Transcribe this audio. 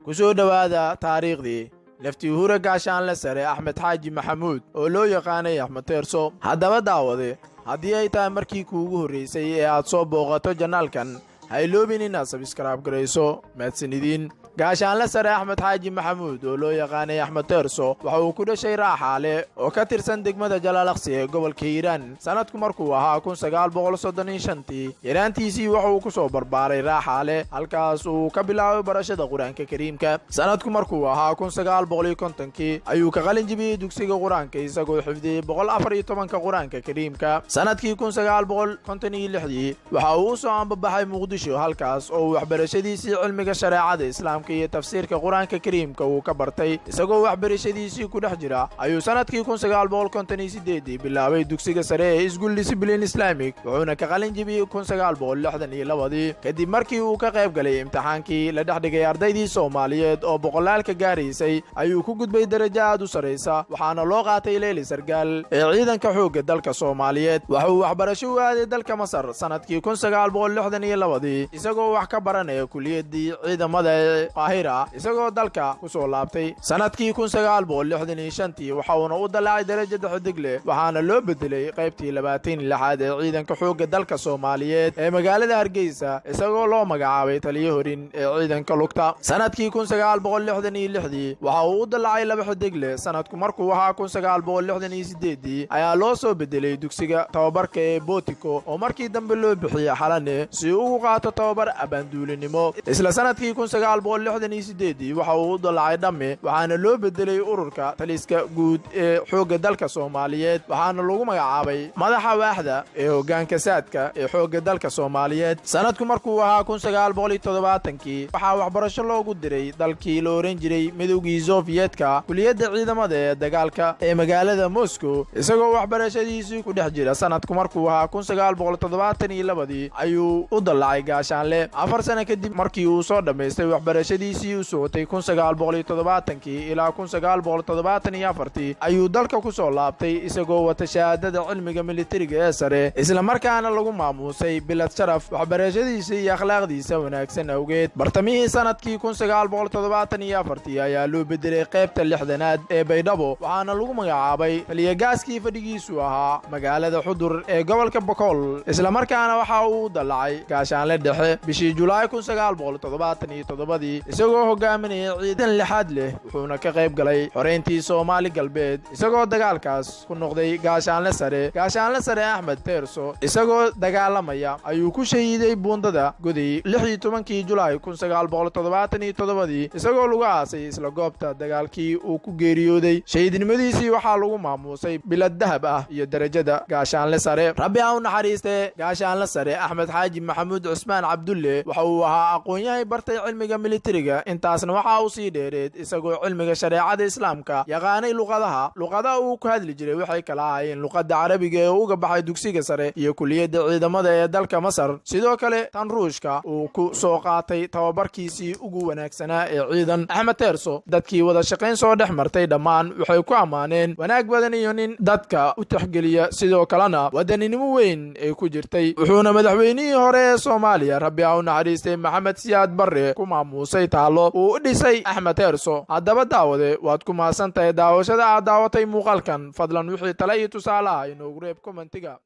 Ku soo dhowaada taariikhdii laftii hure gaashaanle sare Axmed Xaaji Maxamuud oo loo yaqaanay Axmed Teerso. Haddaba daawade, haddii ay tahay markii kuugu horraysay ee aad soo booqato janaalkan, ha iloobin inaad subscribe garayso. Mahadsanidin. Gaashaanle sare Axmed Xaaji Maxamuud oo loo yaqaanay Axmed Teerso waxa uu ku dhashay Raaxaale oo ka tirsan degmada Jalaalaqsi ee gobolka Hiiraan sanadku markuu ahaa 1935-tii. Yaraantiisii waxa uu ku soo barbaaray Raaxaale, halkaas uu ka bilaabay barashada Qur-aanka Kariimka. Sanadku markuu ahaa 1950-kii ayuu ka qalin jibiyey dugsiga Qur-aanka, isagoo xifdiyey 114-ka Qur-aanka Kariimka. Sanadkii 1956-dii waxa uu u soo ambabaxay Muqdisho, halkaas oo uu waxbarashadiisii cilmiga shareecada Islaamka iyo tafsiirka Qur-aanka Kariimka uu ka bartay. Isagoo waxbarashadiisii ku dhex jira ayuu sanadkii 1958-dii bilaabay dugsiga sare ee School Discipline Islamic, wuxuuna ka qalin jibiyey 1962-dii, kadib markii uu ka qayb galay imtixaankii la dhex dhigay ardaydii Soomaaliyeed oo boqolaalka gaaraysay. Ayuu ku gudbay darajo aad u sarraysa, waxaana loo qaatay leyli sargaal ee ciidanka xoogga dalka Soomaaliyeed. Waxa uu waxbarasho u aaday dalka Masar sanadkii 1962-dii, isagoo wax ka baranaya kuliyadii ciidamada ee Qaahira. Isagoo dalka ku soo laabtay sanadkii 1965-tii, waxa uuna u dallacay darajada xidigle, waxaana loo bedelay qaybtii 26-aad ee ciidanka xoogga dalka Soomaaliyeed ee magaalada Hargeysa, isagoo loo magacaabay taliyo horin ee ciidanka lugta. Sanadkii 1966-dii waxa uu u dallacay laba xidigle. Sanadku markuu ahaa 1968-dii ayaa loo soo bedelay dugsiga tababarka ee Botico, oo markii dambe loo bixiyey Xalane, si uu ugu qaato tababar abaanduulinimo. Isla sanadkii 1968-dii waxa uu u dallacay dhamme, waxaana loo bedelay ururka taliska guud ee xoogga dalka Soomaaliyeed, waxaana lagu magacaabay madaxa waaxda ee hoggaanka saadka ee xoogga dalka Soomaaliyeed. Sanadku markuu ahaa 1970-kii waxaa waxbarasho loogu diray dalkii la ohan jiray Midowgii Sofiyeetka, kuliyadda ciidamada ee dagaalka ee magaalada Moscow. Isagoo waxbarashadiisii ku dhex jira, sanadku markuu ahaa 1972-dii ayuu u dallacay gaashaanle, 4 sano kadib markii uu soo dhammaystay waxbarashadiisii u socotay. 1970-kii ilaa 1974-tii ayuu dalka ku soo laabtay, isagoo wata shahaadada cilmiga militariga ee sare, islamarkaana lagu maamuusay bilad sharaf waxbarashadiisa iyo akhlaaqdiisa wanaagsan awgeed. Bartamihii sanadkii 1974-tii ayaa loo bedelay qaybta 60-aad ee Baydhabo, waxaana lagu magacaabay taliyagaaskii fadhigiisu ahaa magaalada Xudur ee gobolka Bokool, islamarkaana waxa uu u dallacay gaashaanle dhexe bishii Julaay 1977-dii, isagoo hogaaminaya ciidan lixaad leh, wuxuuna ka qayb galay xorayntii Soomaali Galbeed, isagoo dagaalkaas ku noqday gaashaanle sare. Gaashaanle sare Axmed Teerso isagoo dagaalamaya ayuu ku shahiiday buundada Goday 16-kii Julaay 1977-dii, isagoo lagu aasay isla goobta dagaalkii uu ku geeriyooday. Shahiidnimadiisii waxaa lagu maamuusay bilad dahab ah iyo darajada gaashaanle sare. Rabbi ha u naxariistee gaashaanle sare Axmed Xaaji Maxamuud Cusmaan Cabdulle. Waxa uu ahaa aqoon-yahay bartay cilmiga militariga, intaasna waxa uu sii dheereed isagoo cilmiga shareecada Islaamka yaqaanay. Luqadaha uu ku hadli jiray waxay kala ahaayeen luqadda Carabiga ee uga baxay dugsiga sare iyo kuliyadda ciidamada ee dalka Masar, sidoo kale tan Ruushka uu ku soo qaatay tababarkiisii ugu wanaagsanaa ee ciidan. Axmed Teerso dadkii wada shaqayn soo dhex martay dhammaan waxay ku ammaaneen wanaag badan iyo nin dadka u tixgeliya, sidoo kalena wadaninimo weyn ay ku jirtay. Wuxuuna madaxweynihii hore ee Soomaaliya, Rabbi ha u naxariistay, Maxamed Siyaad Barre ku maamuusay taallo uu u dhisay Axmed Teerso. Haddaba daawade, waad ku mahadsan tahay daawashada aad daawatay muuqaalkan. Fadlan wixii tale iyo tusaale ah inoogu reeb comment-iga.